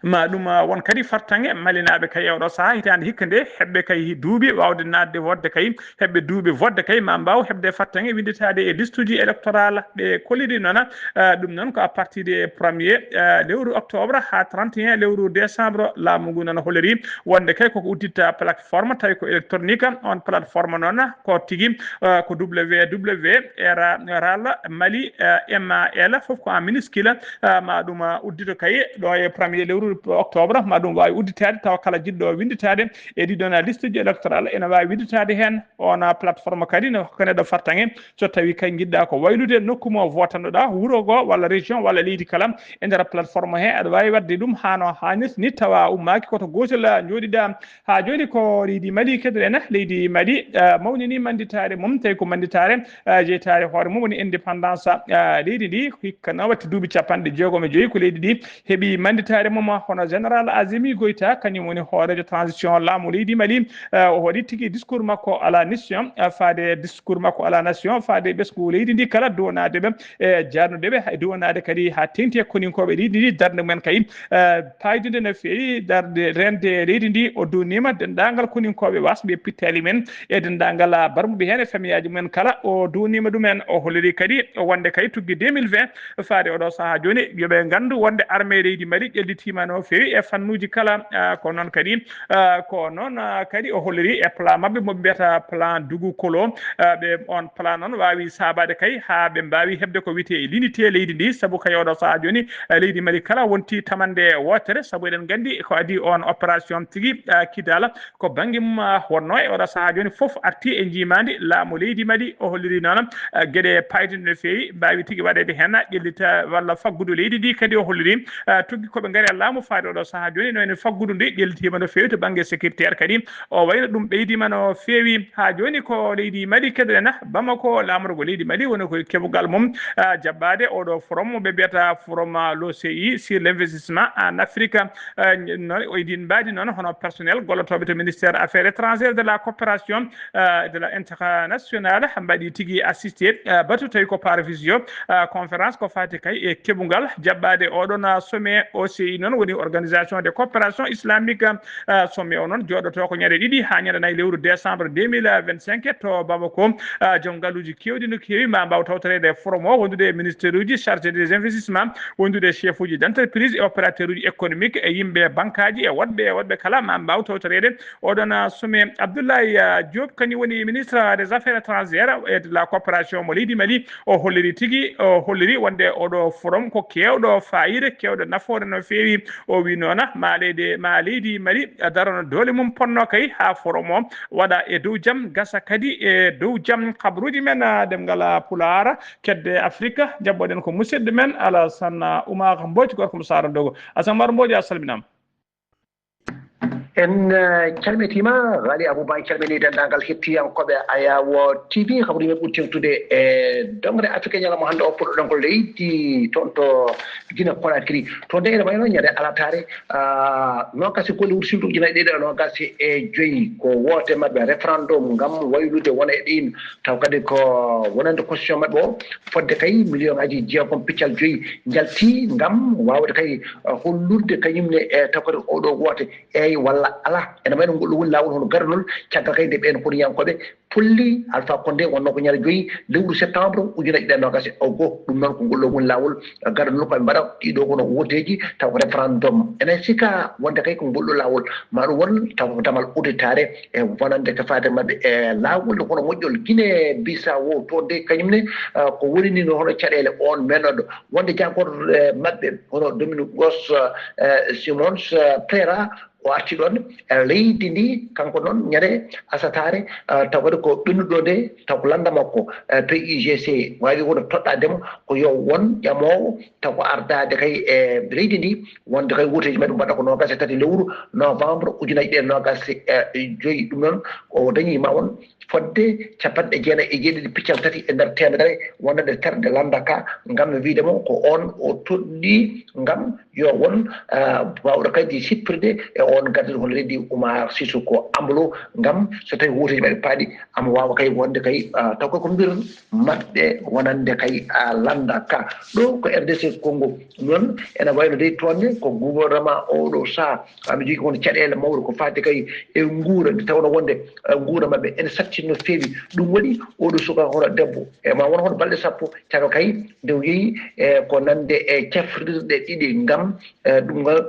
Ma ɗum, ah, won kadi fartaŋŋe malinaaɓe kay e oɗo sahaa, hitaande hikka nde, heɓɓe kay duuɓi waawde naatde wootde kay, heɓɓe duuɓi wootde kay, ma mbaaw heɓde fartaŋŋe winnditaade e listuuji électoral. Ɓe kolliri noon, ah, ɗum noon ko à partir de premier, ah, lewru octobre haa trente et un lewru décembre. Laamu ngu noon holliri wonde kay koko udditta plateforme, tawi ko électronique. On plateforme noon ko tigi, ah, ko W W W R A L Mali, ah, M A L, fof ko en minuscule. Ah, ma ɗum, ah, uddito kay ɗo e premier lewru octobre, ma ɗum waawi udditaade, tawa kala jiɗɗo winnditaade e ɗiɗon listuuji électoral ene waawi winnditaade heen. On, ah, plateforme kadi ne hokka neɗɗo fartaŋŋe so tawi kay njiɗɗa ko waylude nokku mo votanoɗa, wuro ngo walla région walla leydi kala. E nder plateforme he aɗa waawi waɗde ɗum haa no haanirta ni, tawa ummaaki koto gootel, ah, njooɗiɗa. Haa jooni ko leydi Mali keɗoɗen, leydi Mali, ah, mawnini mannditaare mum, tawi ko mannditaare, ah, jeytaare hoore mum woni indépendance, ah, leydi ndi. Hikka no watti duuɓi capanɗe jeegom e joyi ko leydi ndi heɓi mannditaare mum, hono Général Azimi Goïta, kañum woni hooreejo transition laamu leydi Mali. Ah, o waɗi tigi discours makko à la nation, ah, faade discours makko à la nation, faade ɓesngu leydi ndi kala, duwanaade ɓe e jaarnude ɓe, hay duwanaade kadi haa teeŋti e koninkooɓe leydi ndi, darnde mumen kay, eh, paaydude no feewi, darnde reende leydi ndi. O duwniima denndaangal koninkooɓe waasɓe pittaali men e denndaangal, ah, barmuɓe heen e famiyaaji mumen kala. O duwniima ɗumen, o holliri kadi wonde kay tuggi deux mille vingt faade oɗo sahaa jooni, yo ɓe nganndu wonde armée leydi Mali ƴellitiima no feewi e fannuuji kala. Ah, ko noon kadi, ah, ko noon, ah, kadi o holliri e plan maɓɓe mo ɓe mbiyata plan Dugukolo. Ah, ɓe, on plan noon waawi saabaade kay haa ɓe mbaawi heɓde ko wiyetee l'unité leydi ndi, sabu kay oɗo sahaa jooni, ah, leydi Mali kala wonti tamannde wootere, sabu eɗen nganndi ko adii on opération tigi, ah, Kidal, ko bannge mum, ah, wonnoo e oɗo sahaa jooni. Fof arti e njiimaandi laamu leydi Mali. O holliri noon, ah, geɗe paayɗinɗe no feewi mbaawi tigi waɗeede heen, ƴellita walla faggudu leydi ndi kadi. O holliri, ah, tuggi ko ɓe ngari e laamu faade oɗo sahaa jooni, no ene faggudu ndi ƴellitiima no feewi to bannge sécuritaire kadi. O wayno ɗum ɓeydiima no feewi. Haa jooni ko leydi Mali keɗoɗen, Bamako, laamorgo leydi Mali woni ko keɓungal mum, ah, jaɓɓaade oɗo forum mo ɓe mbiyata forum, ah, l'O C I sur l'investissement en Afrique. Ah, noon o idin mbaadi noon hono personnel gollotooɓe to ministère affaires étrangères de la coopération, ah, de la internationale mbaɗi tigi assisté, ah, batu tawi ko par visio, ah, conférence ko faati kay e keɓungal jaɓɓaade oɗon, ah, sommet. O C I noon woni organisation de coopération islamique. Ah, sommet o noon jooɗoto ko ñande ɗiɗi haa ñande nayi lewru décembre deux mille vingt-cinq to Bamako. Ah, joom ngalluuji keewɗi no keewi ma mbaaw tawtoreede e forum o, wondude e ministère uji chargé des investissements, wondude e chef uji d'entreprise e opérateur uji économique e yimɓe bankaaji e woɗɓe e woɗɓe kala ma mbaaw tawtoreede oɗon, ah, sommet. Abdoulaye, ah, Diop kañum woni ministre des affaires étrangères et de la coopération mo leydi Mali. O holliri tigi, o holliri wonde oɗo forum ko keewɗo faayiida, keewɗo nafoore no feewi. O wi noona ma leydi, ma leydi Mali darono doole mum ponno kay haa forum o waɗa e dow jam, gasa kadi e dow jam. Kabaruuji men, ah, ɗemngal, ah, Pulaar, kedde Afrique, jaɓɓoɗen ko musidɗo men Alassane Oumar Mbodj, gorko mo Saara Dogo. Alassane Oumar Mbodj, a salminaama. En, eh, calmitiima, Ghali Abouba, en calminii denndaangal hettiyankooɓe Ayawo T V. Kabaruuji men ɓuri teeŋtude e doŋre Afrique ñalawma hannde o, puɗɗoɗen ko leydi toon to Guinée Conakry. Toon de ene wayno ñande alataare, ah, noogaas e go'o lewru siwtu ujunaaji ɗiɗi e noogaas e joy, ko woote maɓɓe référendum ngam waylude wona e ɗiin, taw kadi ko wonande constitution maɓɓe o, fodde kay million aji jeegom piccal joy njalti ngam waawde kay, ah, hollirde kañum ne e taw kadi oɗo woote eey walla alaa. Ene wayno ngol ɗo woni laawol hono gadanol, caggal kay nde ɓeen koniyankooɓe polli Alpha Condé, wonnoo ko ñande joy lewru septembre ujunaaji ɗiɗi e noogaas e go'o. Ɗum noon ko ngol ɗo woni laawol gadanol ko ɓe mbaɗa ɗiɗo kono wooteeji taw ko référendum. Ene sika wonde kay ko ngol ɗo laawol ma ɗum won taw ko damal udditaare e wonande ko faati maɓɓe e laawol hono moƴƴol. Guinée Bissau toon de kañum ne, ah, ko woni ni no hono caɗeele on mennoɗo wonde jagorɗo, eh, maɓɓe hono Domingos, eh, Simões, eh, Pereira, o arti ɗoon e leydi ndi, kanko noon ñande asataare, eh, taw kadi ko ɓennuɗo nde, taw ko lannda makko, eh, P U G C, waawi wonde toɗɗaade mo ko yo won ƴamoowo, taw ko ardaade kay e leydi ndi, wonde kay wooteeji maɓɓe mbaɗa ko noogaas e tati lewru novembre ujunaaji ɗiɗi e noogaas e joy. Ɗum noon o dañii ma won fodde capanɗe jeenayi e jeeɗiɗi piccal tati e nder teemedere wonande terɗe lannda ka, ngam wiyde mo ko oon o toɗɗii ngam yo won, ah, waawɗo kadi sippirde e oon gardiiɗo hono leydi Umar Sissoco Embaló, ngam so tawii wooteeji maɓɓe paaɗi ama waawa kay wonde kay, ah, taw ko, ko mbir maɓɓe wonande kay, ah, lannda ka. Ɗo ko R D C Congo. Noon ene wayno dey toon ne ko gouvernement oɗo saha, ah, mi jogii kono caɗeele mawɗe ko faati kay e nguura, nde tawno wonde, ah, nguura maɓɓe ene satti no feewi. Ɗum waɗi oɗo suka hono debbo, e ma won hono balɗe sappo, caka kay nde o yehi, e ko nande e cafrirɗe ɗiɗi ngam, e, ɗum ngal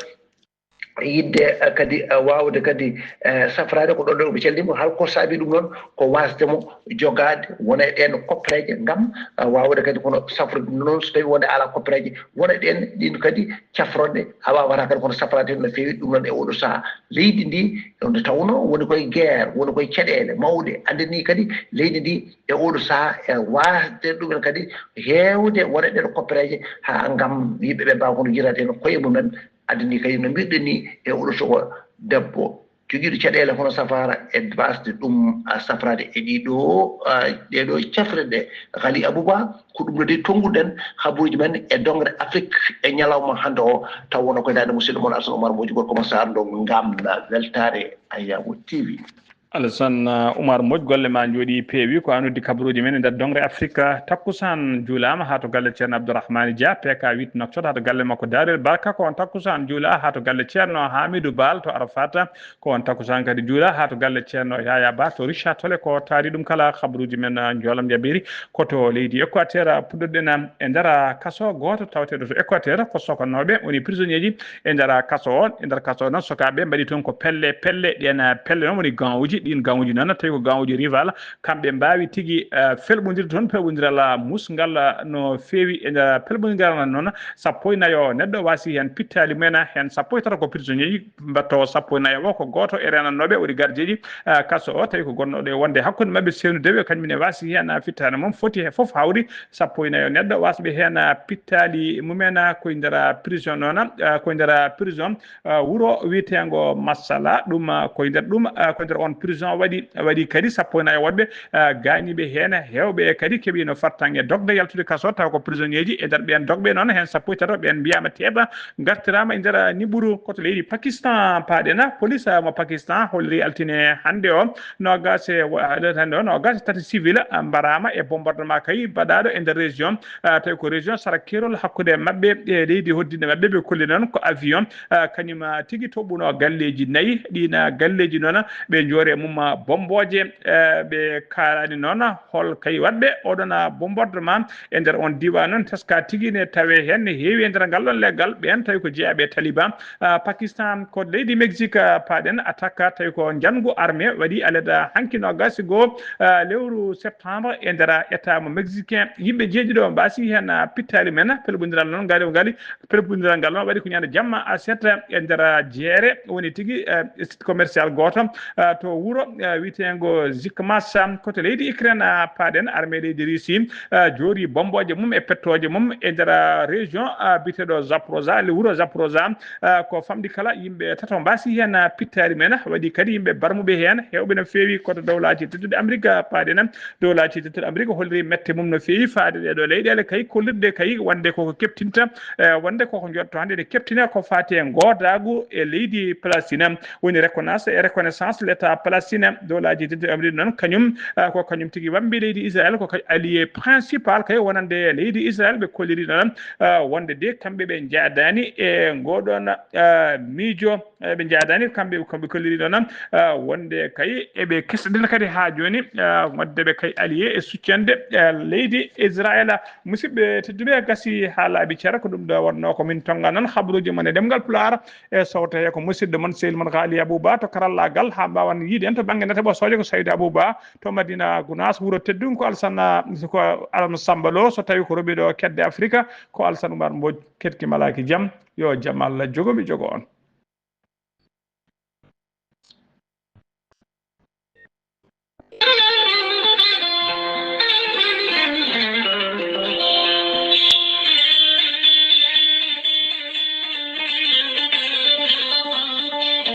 yiɗde, eh, kadi, eh, waawde kadi, eh, safraade ko ɗon ɗo ɓe calli mo. Hol ko saabi ɗum noon? Ko waasde mo jogaade, wona e ɗeen koppereeje ngam, eh, waawde kadi kono safrude ɗum noon. So tawii wonde alaa koppereeje, wona e ɗeen ɗiin kadi cafroɗe, a waawata kadi kono safraade heen no feewi. Ɗum noon e oɗo sahaa, leydi ndi, nde tawnoo woni koye guerre, woni koye caɗeele mawɗe, anndini kadi leydi ndi e oɗo sahaa e waasde ɗumen kadi heewde, wona e ɗeen koppereeje, haa ngam yimɓe ɓe mbaawa kono yiraade heen koye mumen. Addi ni kadi no mbiɗen ni e oɗo suka debbo jogiiɗo caɗeele hono safara e basde ɗum, a, safrade e ɗiɗo, a, ɗeɗo cafre ɗe. Ghali Abouba, ko ɗum no de tonnguɗen habaruuji men e dongre Afrique e ñalawma hannde o, taw wona ko daande musidɗo mon Alsan Oumar Mbodji gorko mo Sarr, ndo ngam weltaare Ayaawo T V. Alassane, uh, Oumar Mbodj, golle ma njooɗi peewi. Ko an uddi kabaruuji men e nder dongre Afrique. Takkusaan juulaama haa to galle Ceerno Abdourahmane Dia, P K huit Nouakchott, haa to galle makko Daarel Barka. Ko on takkusaan juula haa to galle Ceerno Hamidou Baal to Arafat. Ko on takkusaan kadi juula haa to galle Ceerno Yaya Ba to Richard Tolle. Ko taari ɗum kala kabaruuji men, uh, njoolam jabiiri. Ko to leydi Équateur, uh, puɗɗorɗen, um, e nder, uh, kaso gooto tawateeɗo to Équateur. Ko sokanooɓe woni prisonnier ji e nder kaso o. E nder kaso o noon, sukaaɓe mbaɗi toon ko pelle, pelle. Ɗeen, eh, pelle noon woni gawuuji. Ɗiin gawuuji noon, tawi ko gawuuji rival, kamɓe mbaawi tigi, eh, felɓondirde toon, pelɓondiral, ah, musngal, ah, no feewi. E nder pelɓondiral noon, sappo e nayo neɗɗo waasi heen pittaali mumen, heen sappo e tato ko prisonnier ji, mbatto sappo e nayo o ko gooto e reenannooɓe woni gardiyeeji, eh, kaso o, tawi ko gonnooɗo e wonde hakkunde maɓɓe seenu dewe, kañum ne waasi heen, ah, fittaane mum foti he fof hawri sappo e nayo neɗɗo wasɓe heen, ah, pittaali mumen, ah, koye nder, ah, prison noon, ah, koye nder, ah, prison, ah, wuro wiyeteengo Massala. Ɗum, ah, koye nder ɗum, ah, koye nder on prison waɗi, waɗi kadi sappo e nayo woɗɓe, ah, gaañiiɓe heen, heewɓe kadi keɓiino fartaŋŋe dogde yaltude kaso, taw ko prisonnier ji. E nder ɓeen dogɓe noon, heen sappo e tato ɓeen mbiyaama teeɓa, ngartiraama e nder, ah, niɓɓuru. Ko to leydi Pakistan paaɗen. Police, ah, mo Pakistan holliri altine hannde o, noogaas e wo-, alet hannde o, noogaas e tati civil, ah, mbaraama e bombardement kay baɗaaɗo e nder région, ah, tawi ko région Sara Kerol hakkunde maɓɓe e leydi hoddinde maɓɓe. Ɓe kolli noon ko avion, ah, kañum, ah, tigi toɓɓuno galleeji nayi. Ɗiin, ah, galleeji noon ɓe njoore mum, ah, bombooje, eh, ɓe kaalani noon hol kay waɗɓe oɗon, ah, bombardement e nder on diiwaan noon. Teska tigi ne tawe heen ne heewi e nder ngal ɗon leggal. Ɓeen tawi ko jeyaaɓe e Taliban. Ah, Pakistan ko leydi Mexique, ah, paaɗen attaque, tawi ko njanngu armée waɗi aleda hanki noogaas e goo, ah, lewru septembre e nder État mo mexicain. Yimɓe jeeɗiɗo mbaasi heen, ah, pittaali men. Pelɓondiral noon ngali, ngali, pelɓondiral ngal noon waɗi ko ñande jamma aset e nder jeere, woni tigi, eh, site commercial gooto, ah, to wuro, ah, wiyeteengo Zikmas, ah, ko to leydi Ukraine, ah, paaɗen. Armée leydi Russie, ah, joori bombooje mum e pettooje mum e nder, ah, région, ah, biyeteeɗo Zaporozhye, le wuro Zaporozhye, ah, ko famɗi kala yimɓe tato mbaasi heen, ah, pittaali men. Waɗi kadi yimɓe barmuɓe heen, heewɓe no feewi ko to Dowlaaji Tedduɗi Amerik, ah, paaɗen. Dowlaaji Tedduɗi Amerik holliri mette mum no feewi faade ɗee ɗoo leyɗeele kay kollirɗe kay wonde koko keptinta, eh, wonde koko njotto hannde ene keptina ko faati e ngoodaagu e leydi Palestine. Woni reconnaissance, reconnaissance l'État palestinien. Dowlaaji Tedduɗi Amerik noon, kañum, ah, ko kañum tigi wambi leydi Israël, ko kay allié principal kay wonande leydi Israël. Ɓe kolliri noon, ah, wonde de kamɓe ɓe njaadaani e ngoɗon, ah, miijo, eh, ɓe njaadaani kamɓe, kamɓe kolliri noon, ah, wonde kay eɓe kesɗina kadi haa jooni, ah, wadde ɓe kay allié e succande, eh, leydi Israël. Musidɓe tedduɓe, gasi haa laaɓi cara, ko ɗum ɗo wonnoo ko min tonnga noon habaruuji mon e ɗemngal Pulaar. E so tawii ko musidɗo mon, sehil mon Ghali Abouba to karallaagal, haa mbaawan yiide en to bannge nate ɓosooje ko Saydou Abouba, to Madina Gounass, wuro teddungo ko Alsana, ko Alam Samba Lo, so tawii ko Roɓiɗo Kedde Afrika, ko Alsana Oumar Mbodj, keɗki malaaki jam, yo jam Allah jogo mi jogo on.